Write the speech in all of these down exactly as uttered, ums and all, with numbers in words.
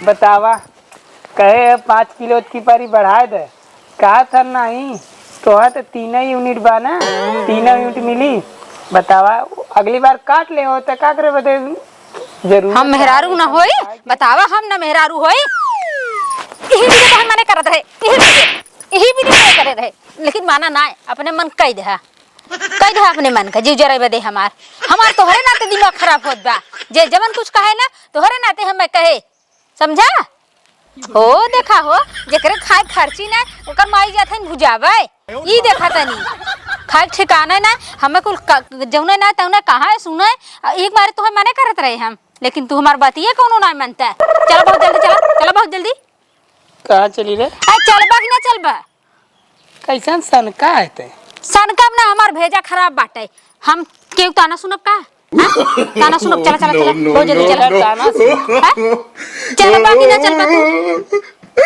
बतावा, कहे है पाँच किलो की पारी बढ़ाए दे, कहा था नहीं, तोहा तो तीन ही यूनिट बा ना, तीन यूनिट मिली। बतावा, अगली बार काट ले हो तो का करे बदे जरूरत हम है, मेहरारू ना होई, बतावा, हम ना मेहरारू होई। यही भी तो हम मने करत रहे, यही भी, यही भी तो मने करे रहे, लेकिन माना ना है, अपने मन कह दे, कह दे अपने मन का, जीव जरे बदे हमार, हमार तोहरे नाते दिमाग खराब होत बा, जे जवन कुछ कहे ना, तोहरे नाते हमें कहे, समझा? हो देखा हो, जेकरे खाए खर्ची ना, ओकर माई जात हन भुजावे। ई देखा तनी, खाए ठिकाना ना, हमें कुल क-, जौने ना तौने कहा है सुने, आ एक बार तो हम मने करत रहे हम, लेकिन तू हमार बतिये कोनो ना मनता। चला बहुत जल्दी, चला, चला बहुत जल्दी। कहाँ चली रे? आ चलबा कि ना चलबा? कैसन सनका है ते? सनका ना, हमार भेजा खराब बाटे, हम केहू ताना सुनब का? हाँ? ताना सुनब, चला, चला, चला, बहुत जल्दी चला। ताना सुन। हाँ? चलबा कि ना चलबा तू?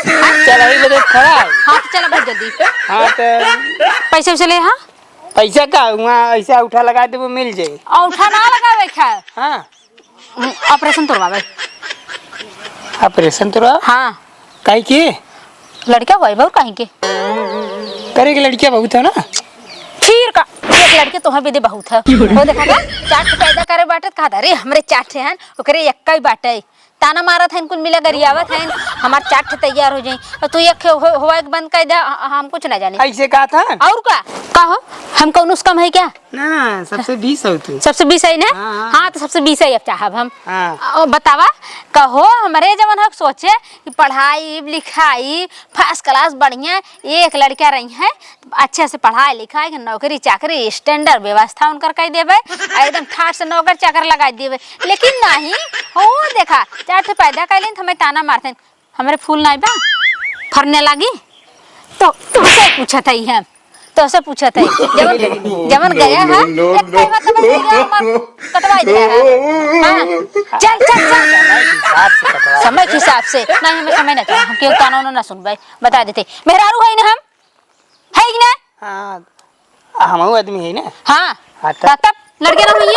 हाँ? चला, ई बजे खड़ा है। हाँ, तो चला बहुत जल्दी। हाँ, तो पैसे उसे ले, हाँ? पैसा का? वहाँ ऐसे औंठा लगा देबो, मिल जाई। औंठा ना लगावे खा। हाँ। हम्म, ऑपरेशन तोड़वावे। ऑपरेशन तोड़वा? हाँ। काहे के? लड़का होई बहुत काहे के? करे के लड़किया बहुत है ना। फिर का, एक लड़के तोहर बेदे बहुत है। वो देखा था, चार ठे पैदा करे बाटे, कहा था, "अरे, हमरे चार ठे हैं, ओकरे एक्का ही बाटे।" ताना मारत हैं, कुल मिला गरियावत हैं, "हमार चार ठे तैयार हो जाई, और तू एक हो, होवा एक बंद कर दे, ह-, हम कुछ ना जाने।" ऐसे कहा था? और का? का हो? हम कौन उसका है क्या? ना, ना, सबसे बीस हो तू। सबसे बीस है ना? हाँ, हाँ। हाँ, तो सबसे बीस है अब चाहब हम। हाँ। ओ, बतावा, कहो, हमरे जवन हक सोचे कि पढ़ाई, लिखाई, first class बढ़िया, एक लड़का रही है, अच्छे से पढ़ाई, लिखाई, नौकरी, चाकरी, standard व्यवस्था उनकर कर देबे, आ एकदम ठाट से नौकर चाकर लगा देबे। लेकिन नहीं, हो देखा, चार ठे पैदा कर लेन, तो हमें ताना मारते हैं। हमरे फूल नाई बा, फरने लागी। तो तुमसे पूछत हई हम, तोसे पूछत हई। जवन, जवन गया है, एक कई बात तो बता दिया, हमार कटवाई दिया है। हाँ, चल, चल, चल। समय के हिसाब से कटवा। समय के हिसाब से। नहीं, हमें समय ना चाहिए, हम केहू ताना उना ना सुनबे, बता देते। मेहरारू है ना हम, है कि ना? हाँ, हमहू आदमी है ना। हाँ, हाँ, तब? तब, तब लड़के ना होइए?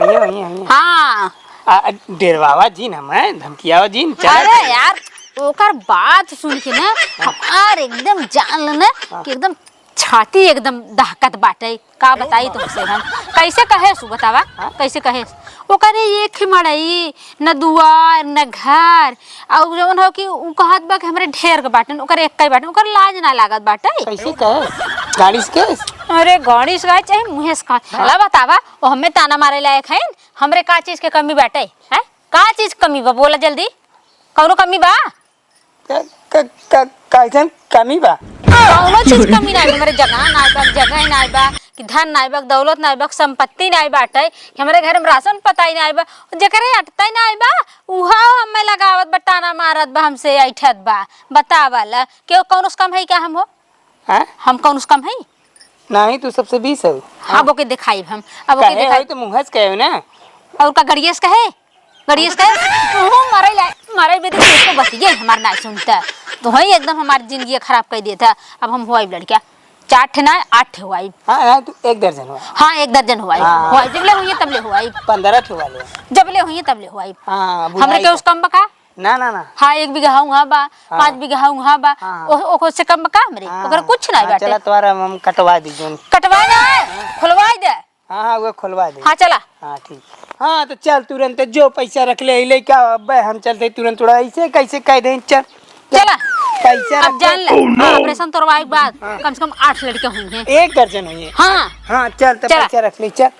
होइए, होइए, होइए। हाँ। आ, आ, डेरवावा जिन हमें, धमकियावा जिन, चला अरे चल। यार, ओकर बात सुन के ना, हाँ। हमार एकदम जान लेना हाँ। कि एकदम छाती एकदम दहकत बाटे। का बताई तुमसे हम? कैसे कहे सु बतावा? हाँ? कैसे कहे? ओकरे एक ही मड़ई, न दुआर, न घर, अउर जवन हो कि उ कहत बा कि हमरे ढेर के बाटन, ओकर एक्कै बाटन, ओकर लाज ना लागत बाटे। कैसे कहे? गाड़ी से कहे? अरे गाड़ी से कहे चाहे मुँहे से कहे। हाँ। भला बतावा, ओ हमें ताना मारे लायक है, हमरे का चीज के कमी बाटे? हैं? का चीज कमी बा? बोला जल्दी, कौनो कमी बा? क-, क-, क-, कैसन कमी बा? कौनो चीज कमी नाई बा, हमरे जगह नाई बा, जगह नाई बा, कि धन नाई बा, दौलत नाई बा, संपत्ति नाई बाटे, कि हमरे घर में राशन पता ही नाई बा, जेकरे अटते नाई बा, उहा हमें लगावत बा, ताना मारत बा, हमसे ऐठत बा। बतावल, केहू कौनो से कम है क्या हम हो? हैं? हम कौनो से कम है? नहीं, तू सबसे बीस है। अब ओके दिखाई हम, अब ओके काहे दिखाई। होई तो मुँह से कहे ना। और का गड़िए से कहे? गणेश कहे, "तू मरे ला, मरे बेटी, तू तो बतिये हमार ना सुनता। तू ही एकदम हमार जिंदगी खराब कर देता।" अब हम हुआई लड़किया, चार ठे ना, आठ ठे हुआई। हाँ, हाँ, तू एक दर्जन हुआ। हाँ, एक दर्जन हुआई। हाँ। हुआई, जब ले हुई है, तब ले हुआई। पन्द्रह ठे हुआ ले। जब ले हुई है, तब ले हुआई। हाँ, हमरे बुढ़ाई के का। उस कम बका? ना, ना, ना। हाँ, एक बीघा हुआ बा, हाँ। पाँच बीघा हुआ बा। हाँ। ओ-, ओको से कम बका हमरे? हाँ। ओकरे कुछ ना हाँ, बाटे। चला, तोहरा हम कटवा दी जोन। कटवा दे, खुलवा दे। हाँ, हाँ, वो खोलवा दे। हाँ, चला। हाँ, ठीक। हाँ, तो चल तुरंत जो पैसा रख ले, ले क्या, अबे हम चलते तुरंत, थोड़ा ऐसे कैसे कह दें, चल। चला। पैसा अब रख जान ले। ले, Oh, no! हाँ, ऑपरेशन तोड़वाए के बाद हाँ। कम से कम आठ लड़के होंगे। एक दर्जन होंगे। हाँ। हाँ, चल, तो चला। पैसा रख ले, चल।